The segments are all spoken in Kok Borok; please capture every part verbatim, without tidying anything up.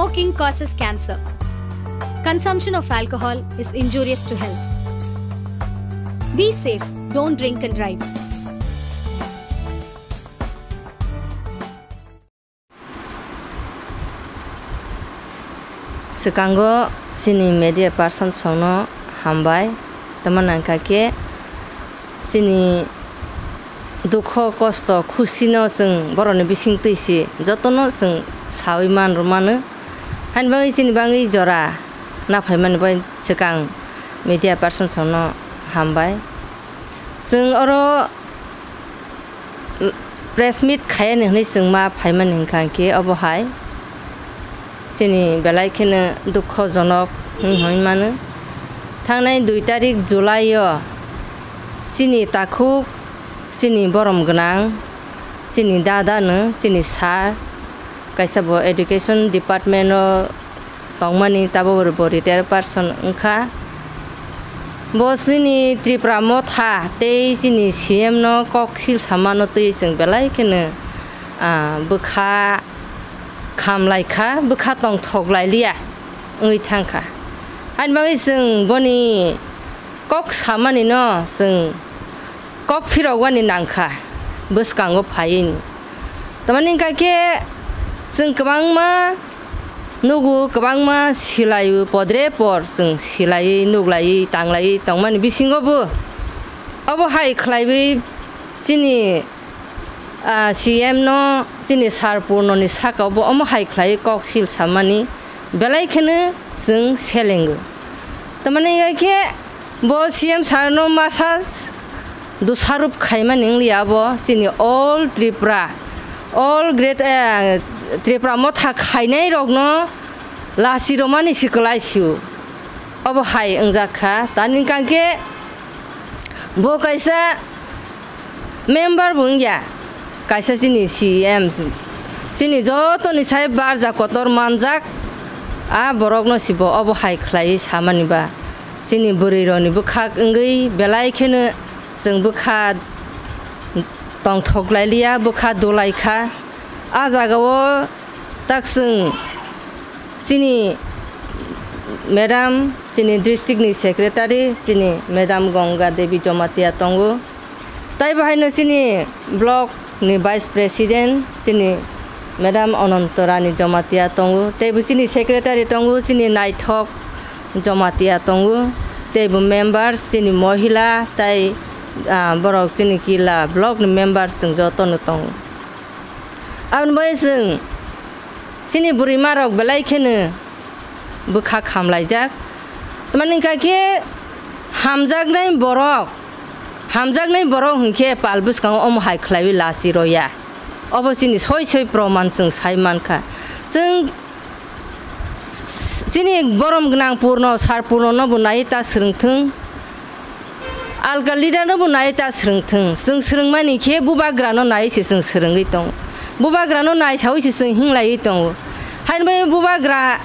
Smoking causes cancer. Consumption of alcohol is injurious to health. Be safe, don't drink and drive. Swkango chini media person songno hambai, tamo nangkha khe chini dukho, kosto, khusino chwng borokni bisingtwi se jotono chwng saui man rwmano. Haini bagwi chini bagwi jora naphaimani bai swkang media person songno hambai. Chwng oro press meet khaiyani hwnwi chwng ma phaimani hwnkha khe obo hai chini belai kheno dukhojonok hwnwi hwnwi mano. Thangnai dui tarik July o chini takhuk, chini borom gwnang, chini dada no, chini sir, kaisa bo education department o tongmani, tabok bo retired person wngkha. Bo chini Tripura Motha tei chini C M no kok sil samano twi chwng belai kheno, ah, bwkha khamlaikha, bwkha tongthok lailiya wngwi thangkha. Haini bagwi chwng boni kok samani no chwng kok phirogwani nangkha bwskango phaiwi. Tamani hwnkha khe chwng kwbangma nugo, kwbangma silaio, podre por chwng silaiwi, nuklaiwi, tanglaiwi tongmani bisingo bo obo hai khlaiwi chini, ah, C M no, chini sir Purnoni saka bo omo hai khlaiwi kok sil samani belai kheno chwng selengo. Tamani hwnkha khe bo C M sir no masa dusarop khaimani wngya, abo chini all Tripura, all great, eh, Tripura Motha khainai rokno lachi romani se kwlai sio. Obo hai wngjak kha. Tani hwnkha khe bo kaisa member bo wngya, kaisa chini C M, chini jotoni sai barja kotor manjak, a borokno se bo obo hai khlaiwi samani ba. Chini bwrwi rokni bwkhak wngwi belai kheno chwng bwkha tongthok lailiya, bwkha dulai kha. A jaga o tak chwng chini madam, chini district ni secretary, chini madam Ganga Devi Jamatia tongo. Tai bahaino chini block ni vice president, chini madam Ananto Rani Jamatia tongo. Teibo chini secretary tongo, chini Naithok Jamatia tongo. Teibo members, chini mohila, tai, ah, borok chini kila block ni members chwng jotono tongo. Aboni bagwi chwng chini bwrwi marok belai kheno bwkha khamlaijak. Tamani hwnkha khe hamjaknai borok, hamjaknai borok hwnkhe pal bwskango omo hai khlaiwi lachi roya. Obo chini soi soi proman chwng sai mankha. Chwng chini borom gwnang Purno, sir Purno no bo nai ta swrwngthwng. Alka leader no bo nai ta swrwngthwng, chwng swrwngmani khe bubagra no nai se chwng swrwngwi tongo, bubagra no nai saui se chwng hinglaiwi tongo. Haini bai bubagra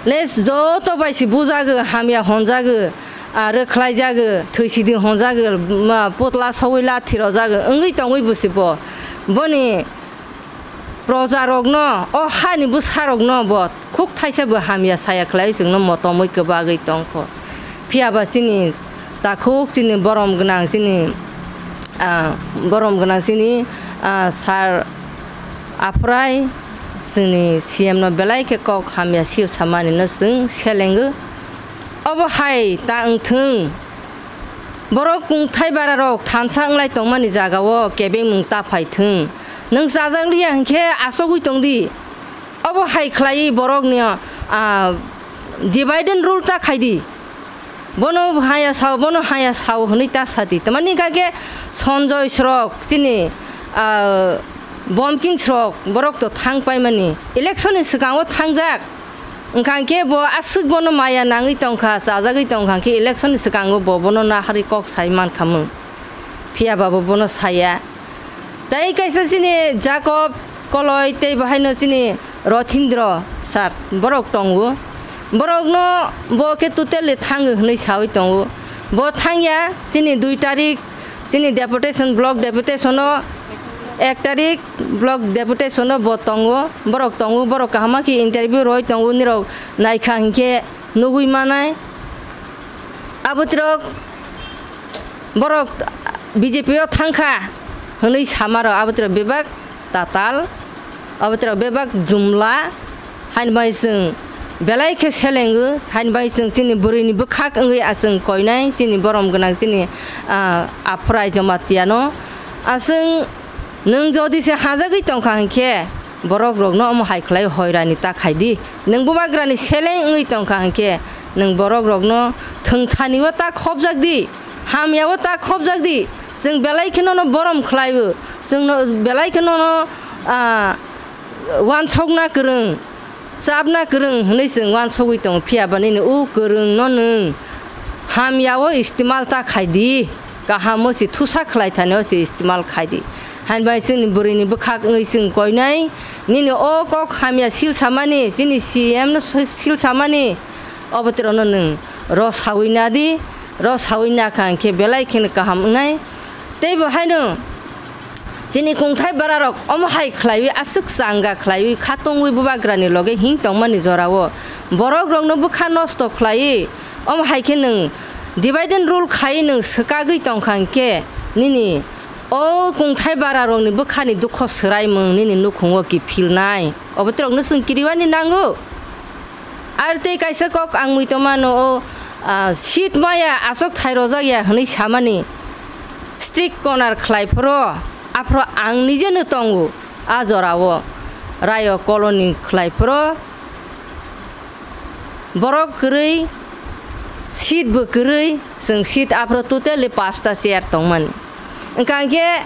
le joto bai se bujago, hamya honjago, ah, rwkhlaijago, thwisidi honjago, ma, putla sogwi lathi rojago wngwi tongwi bo se bo boni projarokno, o hani bwsarokno bo khuk thaisa bo hamya saya khlai chwngno motomwi kwbagwi tongkho. Phiya ba chini takhuk, chini borom gwnang, chini, ah, borom gwnang chini, ah, sir Aphrai chini C M no belai khe kok hamya sil samani no chwng selengo. Obo hai ta wngthwng. Borok kungthai bararok thansa wnglai tongmani jagao kebengmung ta phaithwng. Nwng chajak liya hinkhe achogwi tongdi. Obo hai khlaiwi borokni, ah, divide and rule ta khaidi. Bono haya sao, bono haya sao hwnwi ta sadi. Tamani hwnkha khe Sanjoy srok, chini, ah, Bomkin srok, borok to thang paimani. Election ni swkango thangjak. Wngkha khe bo aswk bono maya nangwi tongkha, chajagwi tongkha khe election ni swkango bo bono naharwi kok sai mankha mung. Phiya ba bo bono saya. Tai kaisa chini Jacob Koloi tei bahaino chini Rothindro sir borok tongo. Borokno bo khe totally thango hwnwi saui tongo. Bo thangya chini dui tarik chini deputation, block deputation o Ek tarik block deputation o bo tongo, borok tongo, borok kaham khe interview roi tongo, nirok naikha hinkhe nugui manai. Abotirok borok B J P o thangkha hwnwi samaro, abotirok bebak tatal, abotirok bebak jumla. Haini bai chwng belai khe selengo, haini bai chwng chini bwrwini bwkhak wngwi aswng koinai chini borom gwnang chini, ah, Aphrai Jamatia no. Aswng nwng jodi se hajagwi tongkha hinkhe borok rokno omo hai khlai hoirani ta khaidi. Nwng bubagrani seleng wngwi tongkha hinkhe nwng borok rokno thwngthani o ta khopjak di, hamya o ta khopjak di. Chwng belai khe nono borom khlaio, chwngno belai khe nono, ah, uansukna kwrwng, chapna kwrwng hwnwi chwng uansugwi tongo, phiya ba nini o kwrwngno nwng hamya o istimal ta khai di, kaham o se thusa khlai thani o se istimal khai di. Haini bai chwngni bwrwini bwkhak wngwi chwng koinai, nini o kok hamya sil samani, chini C M no sil samani, obo tei rokno nwng rw saui na di, rw saui na kha hinkhe belai kheno kaham wngnai. Tei bo haino chini kungthai bararok omo hai khlaiwi aswk changa khlaiwi khatungwi bubagrani loge hing tongmani jorao borok rokno bwkha nosto khlaiwi omo hai khe nwng divide and rule khaiwi nwng swkagwi tongkha hinkhe nini o kungthai bararokni bwkhani dukho swraimung nini nukhungo kiphilnai. Obo tei rokno chwng kiriwani nango. Ar tei kaisa kok ang mui tongmano o, ah, seat maya aswk thai rojak ya hwnwi samani strict corner khlai phoro, aphro ang nijeno tongo a jorao rayo colony khlai phoro. Borok kwrwi, seat bo kwrwi, chwng seat aphro totally pasta chair tongmani. Wngkha hinkhe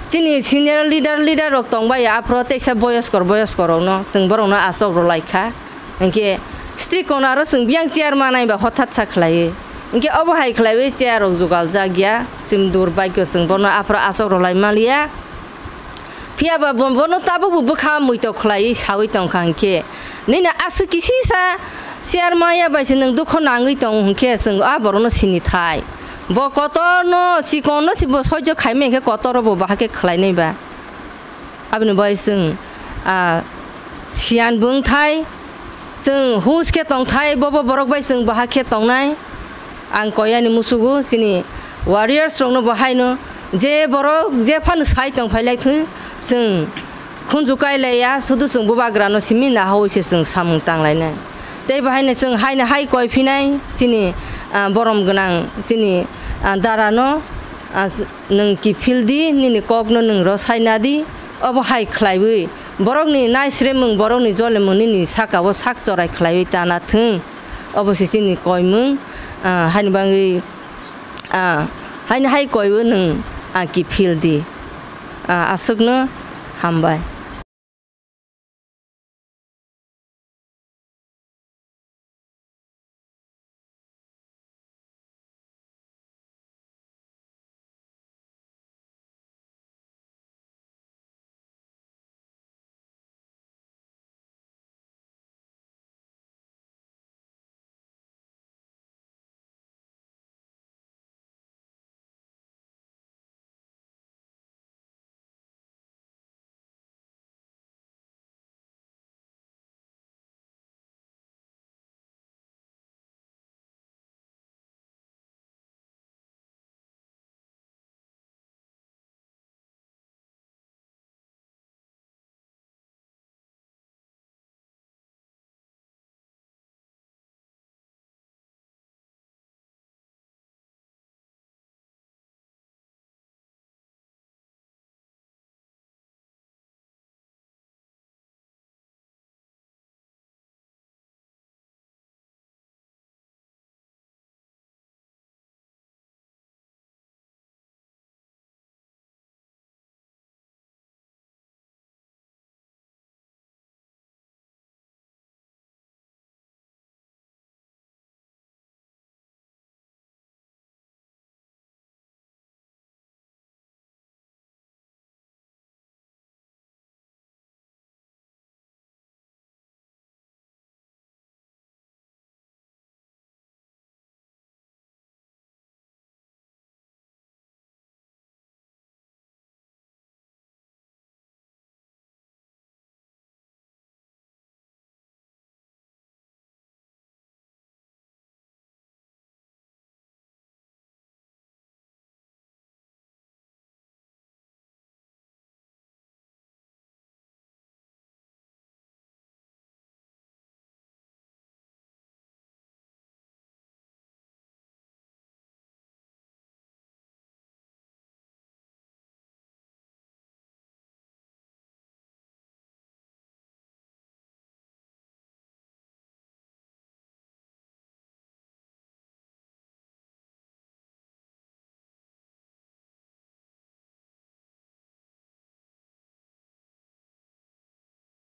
chini senior leader, leader rok tongbai aphro teisa boyoskor, boyoskor rokno chwng borokno aswk rwlai kha. Hinkhe strict corner o chwng biyang chair manai ba hothat sa khlaiwi. Hinkhe obo hai khlaiwi chair rok jugal jak ya, chwng durbhagyo chwng bono aphro aswk rwlai maliya. Phiya ba bo-, bono tabuk bo bwkha muitok khlaiwi saui tongkha hinkhe, nini aswk kisisa chair maya bai se nwng dukho nangwi tong hinkhe chwng a borokno sini thai. Bo kotorno chikonno se bo soijo khaimai hinkhe kotoro bo bahai khe khlainai ba. Aboni bai chwng, ah, siyan bo wngthai, chwng hus khe tongthai, bobo borok bai chwng bahai khe tongnai. Ang koyani musugo chini warriors rokno bo haino je borok je phano sai tong phailai thung, chwng khunju kailaiya, sudu chwng bubagrano simi nahaui se chwng samung tanglainai. Tei bo haino chwng haino hai koi phinai chini, ah, borom gwnang chini, ah, darano, ah, nwng kiphil di, nini kokno nwng rw sai na di. Obo hai khlaiwi borokni naisremung, borokni jolemung nini saka-o sak chorai khlaiwi tana thung. Obo se chini koimung, ah, haini bagwi, ah, haini hai koiwi nwng, ah, kiphil di. Ah, aswkno hambai.